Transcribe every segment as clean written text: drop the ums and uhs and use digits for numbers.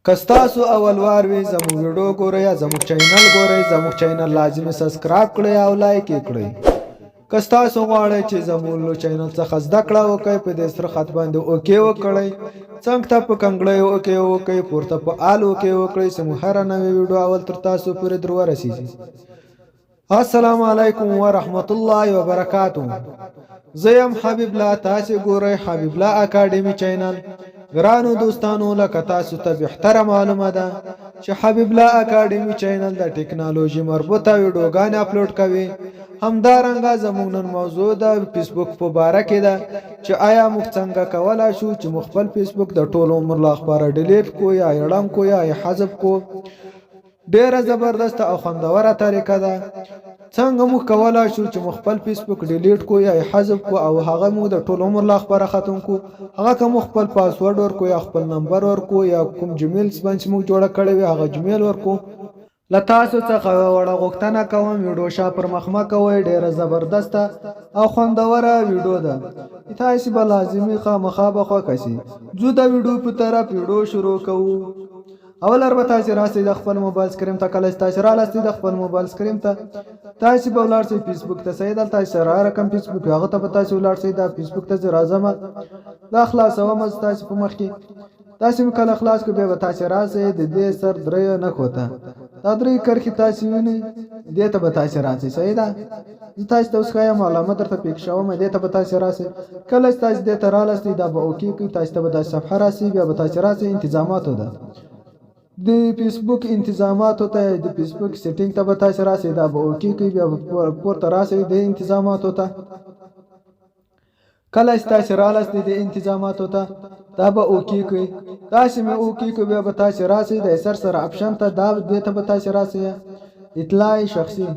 که ستاسو اول وار وي زموږ ویډیو ګورئ یا زموږ چینل ګورئ، زموږ چینل لازمي سبسکرایب کړئ او لایک یې کړئ. که ستاسو غواړئ چې زموږ له چینل څخه زده کړه وکړئ، په دې سره خط باندې اوکې وکړئ، څنګ ته په کنګړۍ اوکې وکړئ، پورته په آل اوکې وکړئ چې مو هره نوې ویډیو اول تر تاسو پورې در ورسیږي. السلام علیکم ورحمت الله وبرکاتو. زه یم حبیب الله، تاسو ګورئ حبیب الله اکاډمي چینل. ګرانو دوستانو، لکه تاسو ته بهتره معلومه ده چې حبیب الله اکاډمي چینل د ټکنالوژي مربوطه ویډیوګانې اپلوډ کوي. همدارنګه زموږ نن موضوع د فیسبوک په باره کې ده چې آیا موږ څنګه کولای شو چې موږ خپل فیسبوک د ټول عمر لپاره ډیلیټ کو یا یې ړنګ کو یا یې حذف کو. ډیره زبردسته او خوندوره طریقه ده څنګه موږ کولای شو چې موږ خپل فیسبوک ډیلیټ کو یا حذف کو او هغه موږ د ټول عمر لپاره ختم کو. هغه که موږ خپل پاسورډ ورکو یا خپل نمبر ورکو یا کوم جیمیل باندې موږ جوړه کړې وي هغه جیمیل ورکو. له تاسو څخه وړه غوښتنه کوم، ویډیو شا پر مخ مه کوئ. ډیره زبردسته او خوندوره ویډیو ده، تاسو به لازمي خامخا به خوښه شي. ځو د ویډیو په طرف، ویډیو شروع کوو. اول به تاسو راسئ د خپل موبایل سکرین ته. کله چې تاسو رالاستئ د خپل موبایل سکرین ته، تاسو به ولاړ شئ فیسبوک ته. صحیح، دلته تاسو را رقم فیسبوک هغه ته به تاسو ولاړ شئ. دا فیسبوک ته زه راځم، دا خلاصوم تاسو په مخ کې. تاسو مې کله خلاص کو، بیا به تاسو راسئ د دې سر درې نښو ته. دا درې کرښې تاسو وینئ، دې ته به تاسو راسئ. صحیح ده، زه تاسو ته اوس ښایم، علامه درته پېښ شوم. دې ته به تاسو راسئ. کله چې تاسو دې ته رالاستئ، دا به اوکې کوي، تاسو ته به دا صفحه راسي. بیا به تاسو راسئ انتظاماتو ده، د فیسبوک انتظاماتو ته، د فیسبوک سیټینګ ته به تاسو راسئ. دا به اوکې کوي، بیا به پورته راسئ د انتظاماتو ته. کله چې تاسو رالاستئ د انتظاماتو ته، دا به اوکې کوي. تاسو مې اوکې کوي، بیا به تاسو راسئ د سر سره اپشن ته. دا دې ته به تاسو راسئ، اطلاع شخصي.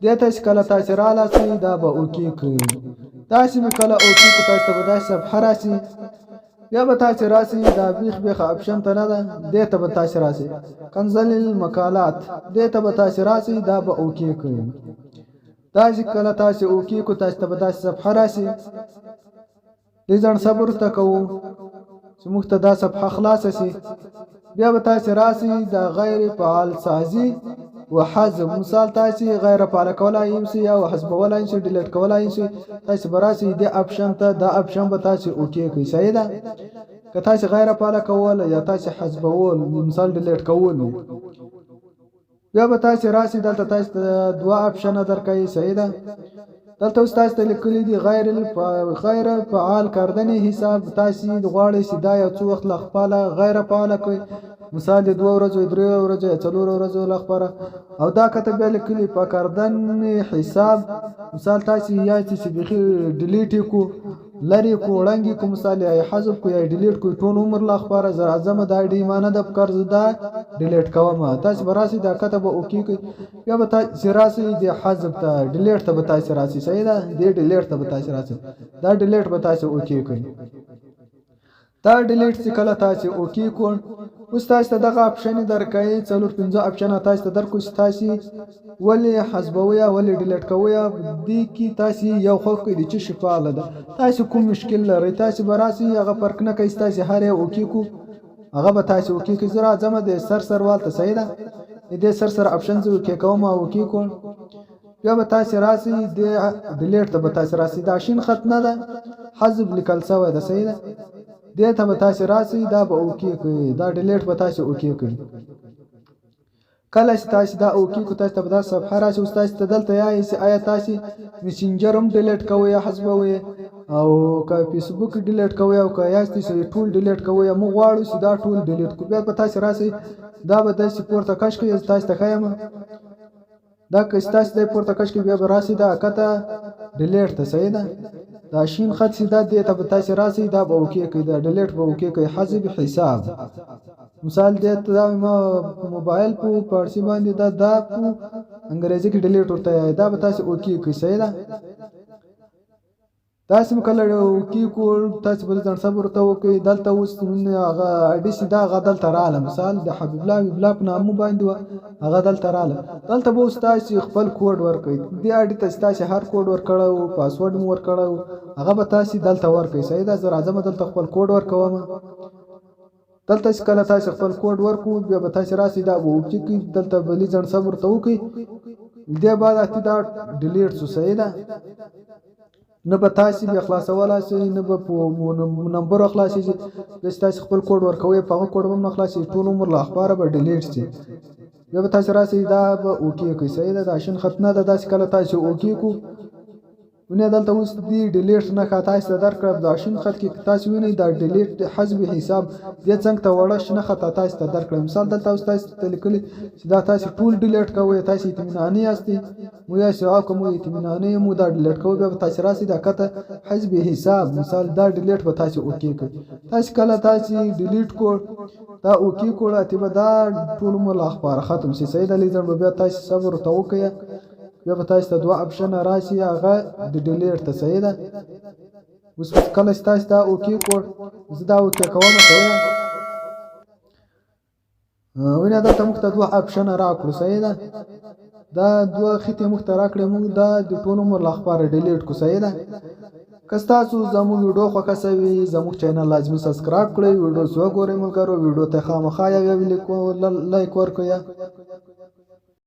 دې ته چې کله تاسو رالاستئ، دا به اوکې کوي. تاسو مې کله اوکې کو، تاسو ته به داسې صفحه راسي. بیا به تاسو راسي دا بیخ بیخ اپشن ته نه ده، دې ته به تاسو راسي، کنزل المقالات. دې ته به تاسو راسي، دا به اوکې کوي. تاسو کله تاسو اوکې کو، تاسو ته به داسې صفحه راسي. دې ځان صبر ته کوو چې موږ ته دا صفحه خلاصه شي. بیا به تاسو راسي د غیر فعال سازي و حذف. مثال تاسو غیر فعال کولای شئ یا حذفولای شئ، ډیلیټ کولای شئ. تاسو به راسي د اپشن ته، دا اپشن به تاسو اوکې کوئ. صحیح ده، که تاسو غیر فعال کول یا تاسو حذفول، مثال ډیلیټ کول. بیا به تاسو راسي دلته، تاسو ته دوه اپشنه درکوي. صحیح ده، دلته اوس تاسو ته لیکلي دي غیر فعال کردن حساب. تاسو غواړئ چې دا یو څو وخت لپاره غیر فعال کړئ، مثال د 2 ورځو، 3 ورځو یا 4 ورځو لپاره. او دا کته بیا لیکلي پاک کردن حساب. مثال تاسو یا چې بیخي ډیلیټ کو، لرې کو، ړنګ کو، مثال یا حذف کو یا ډیلیټ کو ټول عمر لپاره. زه راځم، دا آی ډي ما نه ده پکار، زه دا ډیلیټ کوم. تاسو به راسئ، دا کته به اوکې کوئ. بیا به تاسو راسئ د حذف ته، ډیلیټ ته به تاسو راسئ. صحیح ده، دې ډیلیټ ته به تاسو راسئ، دا ډیلیټ به تاسو اوکې کوئ. دا ډیلیټ چې کله تاسو اوکې کړ، اوس تاسو ته دغه اپشن درکوي. څلور پنځه اپشن تاسو ته درکو چې تاسو ولې حذفوي، ولې ډیلیټ کوي. دې کې تاسو یو خوښ کړئ چې شي فعاله ده. تاسو کوم مشکل لرئ، تاسو به راسئ، هغه فرق نه کوي. تاسو هر یو اوکې کو، هغه به تاسو اوکې کوئ. زه راځم د سر سر وال ته. صحیح ده، دې سر سر اپشن زه اوکې کوم او اوکې کوم. بیا به تاسو راسئ د ډیلیټ ته به تاسو راسئ. دا شین خط نه ده، حذف لیکل شوی ده. صحیح ده، دې ته به تاسو راسئ، دا به اوکې کوئ، دا ډیلیټ به تاسو اوکې کوئ. کله چې تاسو دا اوکې کو، تاسو ته به دا صفحه راشي. اوس تاسو ته دلته یایي چې آیا تاسو میسنجر هم ډیلیټ کوئ یا حذفوئ او که فیسبوک ډیلیټ کوئ او که یاست چې ټول ډیلیټ کوئ. موږ غواړو چې دا ټول ډیلیټ کړو. بیا به تاسو راسئ، دا به داسې پورته کش کړئ. تاسو ته ښایم، دا که ستاسو دی پورته کش کې، بیا به راسي دا کته ډیلیټ ته. صحیح ده، دا شین خط چې دا دې ته به تاسو راسي، دا به اوکې کوي، دا ډیلیټ به اوکې کوي. حذف حساب مثال دې ته دا ما موبایل په پارسي باندې دا دا په انګریزي کې ډیلیټ ورته، دا به تاسو اوکې کوي. صحیح ده، تاسو مې کله اوکې کول، تاسو به ځان صبر ورته وکړئ. دلته اوس هغه آی ډي چې دا هغه دلته رااله، مثال د حبیب الله حبیب الله په نامه باندې وه، هغه دلته رااله. دلته به اوس تاسو خپل کوډ ورکړئ. دې آی ډي ته چې تاسو هر کوډ ورکړی و، پاسورډ مو ورکړی و، هغه به تاسو دلته ورکړئ. صحیح ده، زه راځم دلته خپل کوډ ورکوم. دلته چې کله تاسو خپل کوډ ورکو، بیا به تاسو راسي، دا به okay کی. دلته به لږ صبر ته وکړئ. دې بعد اتی دا delete سو، صحیح ده؟ نه به تاسو بیا خلاصولای شئ، نه به په نمبر خلاصیږي. بیا چې تاسو خپل کوډ ورکوئ، په هغه کوډ به هم نه خلاصیږي، ټول عمر له اخباره به delete شي. بیا به تاسو راسئ، دا به okay کوئ، صحیح ده؟ دا شین خط نه ده. داسې کله تاسو okay کو، ونه دلته اوس دی delete نه تاسو ته درکړه. دا شین خط کې تاسو وینئ، دا delete حذف حساب، دې څنګ ته وړه شنه خط تاسو ته درکړه. مثال دلته اوس تاسو ته لیکلي چې دا تاسو ټول delete کوئ، تاسو اطمیناني یاستئ، مو یاسې او که مو اطمیناني مو دا delete کوئ. بیا به تاسو راسئ، دا کته حذف حساب، مثال دا delete به تاسو okay کوئ. تاسو کله تاسو delete کړ، دا okay کړ، اتې به دا ټول عمر له اخباره ختم شي، صحیح ده؟ لږ به بیا تاسو صبر ته وکړئ. بیا به تاسو ته دوه option راشي، هغه د delete ته، صحیح ده؟ اوس کله چې تاسو دا okay کړ، زه دا okay کوم، صحیح ده؟ وینه دلته موږ ته دوه option راکړو، صحیح ده؟ دا دوه خطې موږ ته راکړې، موږ دا د ټول عمر لپاره delete کو، صحیح ده؟ که ستاسو زموږ ویډیو خوښه سوي، زموږ channel لازمي subscribe کړئ، ویډیو وګورئ. ملګرو، ویډیو ته خامخا یو یو like ورکړئ.